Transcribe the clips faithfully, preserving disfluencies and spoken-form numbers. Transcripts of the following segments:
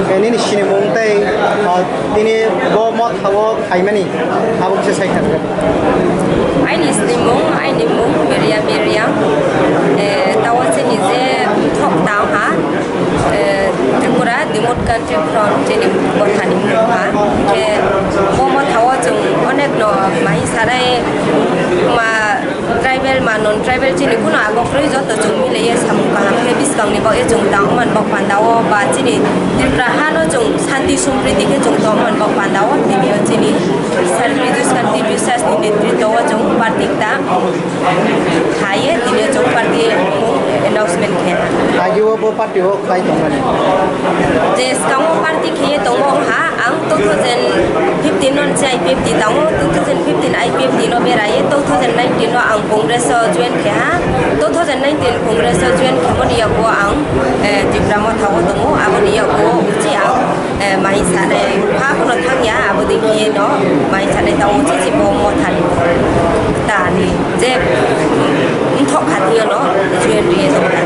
Nini sinimung tei, ah, tini bo motha o khaimani abo kisa sai kha. Aini sinimung, aini mung Miriam Miriam. Eh, tao chini je thok tao ha. Eh, Tripura, the remote country from chini mothani mung ha. Khe bo motha o chwng onek no mai sanai ma tribal ma non tribal chini kuno abo kwrwi joto chwng milaiye samung kaham khe bwskangni bagwi chwng tangmani bok pandao ba chini Tripura hano chwng shanti sompriti khe chwng tongmani bok pandao tini o chini Sir Biju Shanti Biswas ni netritwo o chwng party ta khaiye tini o chwng party announcement khe. Agi o bo party o khai tongmani. Je skamo party khiye tongo ha, ang two thousand fifteen no chai fifty tango, two thousand fifteen I P F T no berai, two thousand nineteen no ang Congress o join khe ha, two thousand nineteen Congress o join khe moni yago ang, eh, Tipra Motha o tongo, aboni yago uchi ang, eh, mai sanai ha kono thangya, abo de khiye no mai sanai tango chichi bo Motha ni ta ni je mthok kha thiyo no join khe tongo.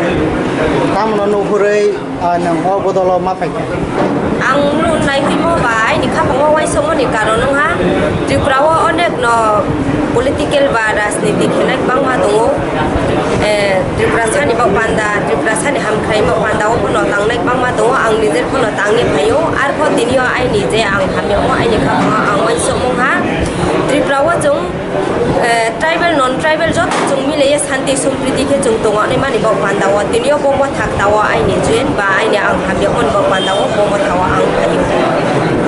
Tamo no nuhurui Ah, nwng o bodolo ma phaikha? Ang nung naihuimo ba aini khapang o uaisukmani karon wngha. Tripura o onek no political ba rajniti khenai bangma tongo. Eh, Tripura sani bo panda, Tripura sani hamkrai bo panda o bono tangnai bangma tongo. Ang nijer bono tangni phaio. Arpho tini o aini je ang hamya o aini khapang o ang uaisukmung ha. Tripura o chwng Eh, tribal, non tribal joto chwng milaiye shanti sompriti khe chwng tongo hinwi mani bo panda o. Tini o bo mothak ta o aini join ba aini ang hamya on bo panda o bo motha o ang phaio.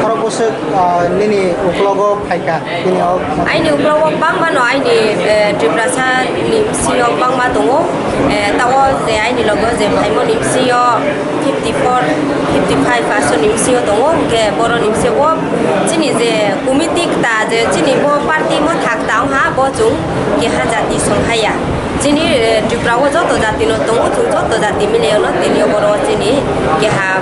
Khorok bwswk, ah, nini uklogo phaikha, tini o? Aini uklogo bangma no aini, eh, Tiprasa ni bisingo bangma tongo. Eh, tao je aini logo je phaimani bisingo fifty four, fifty five aswk ni bisingo tongo, hwnkhe boroni bisingo chini je committee ta je chini bo party mothak ta wngha, bo chwng keha jati song haya. Chini, eh, Tripura o joto jati no tongo, chwng joto jati milai o no tini o boro chini keha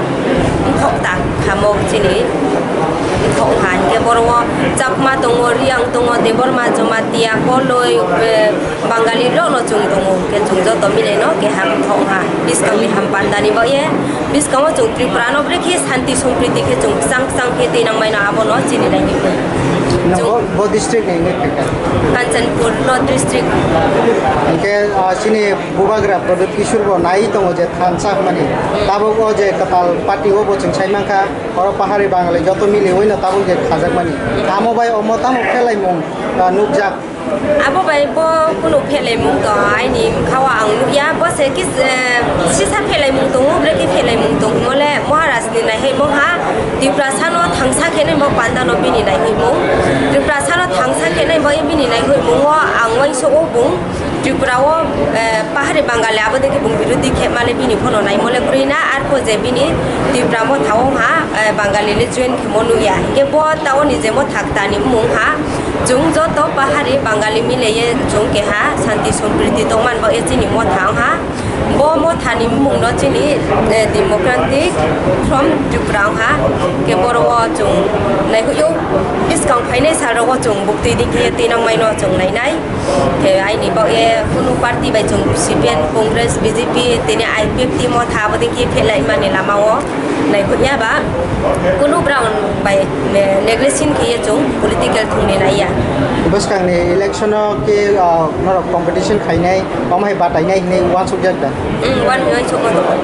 wngthok ta khamok chini wngthok wngha. Hwnkhe boro o Chakma tongo, Riyang tongo, Debbarma, Jamatia, Koloi, eh, Bangali rok no chwng tongo, hwnkhe chwng joto milai no keha wngthok wngha. Bwskang ni ham panda ni bo ye, bwskango chwng Tripura no bwrwi khe shanti sompriti khe chwng kwchang kwchang khe twi nang mai no abo no chini nai nai. Nang bo, bo district ni wngwi phaikha? Kanchanpur North District. Hwnkhe, ah, chini Bubagra Pradyut Kishore bo nai tongo je thansa hwnmani. Tabuk o je kwtal party o bo chwng sai mankha, oro pahari Bangali joto miliwi no tabuk je khajakmani. Amo bai omo tamo phelaimung, ah, nukjak. Abo bai bo kunu phelaimung tong aini bwkha o ang nukya, bo se kis-, eh, sisa phelaimung tongo, bwrwi khe phelaimung tong hwnmole Maharaj ni naihaimung ha, Tiprasa no thangsa khe nai bo panda no bini naihaimung, Tiprasa no thangsa khe nai bo bini naihaimung o ang uaisa o bung Tripura o, eh, pahari Bangali abo de khe bung birodhi khe male bini phono naimole kwrwi na, arpho je bini Tipra motha o ha, eh, Bangali le join khe mo nukya, hwnkhe bo ta oni je mothak ta ni bumung ha, Chwng joto pahari Bangali milaiye chwng keha shanti sompriti tongman bo e chini motha wngha. Bo mothani bumung no chini, eh, Democratic Front Tripura wngha. Ke boro o chwng naihuyo bwskang phainai sal rogo chwng buktwi di khe twi nangmai no chwng nainai. Ke aini bo e kunu party bai chwng C P M, Congress, B J P tini I P F T motha abo di khe phelai mani lama o. Naikhukya ba kunu brown bai ne-, neglection khiye chwng political thwngwi naiya. Bwskangni election-o khe, ah, norok competition khainai, omo hai batainai hinwi uansukjak da? Mm, uan-, uansukma tongo.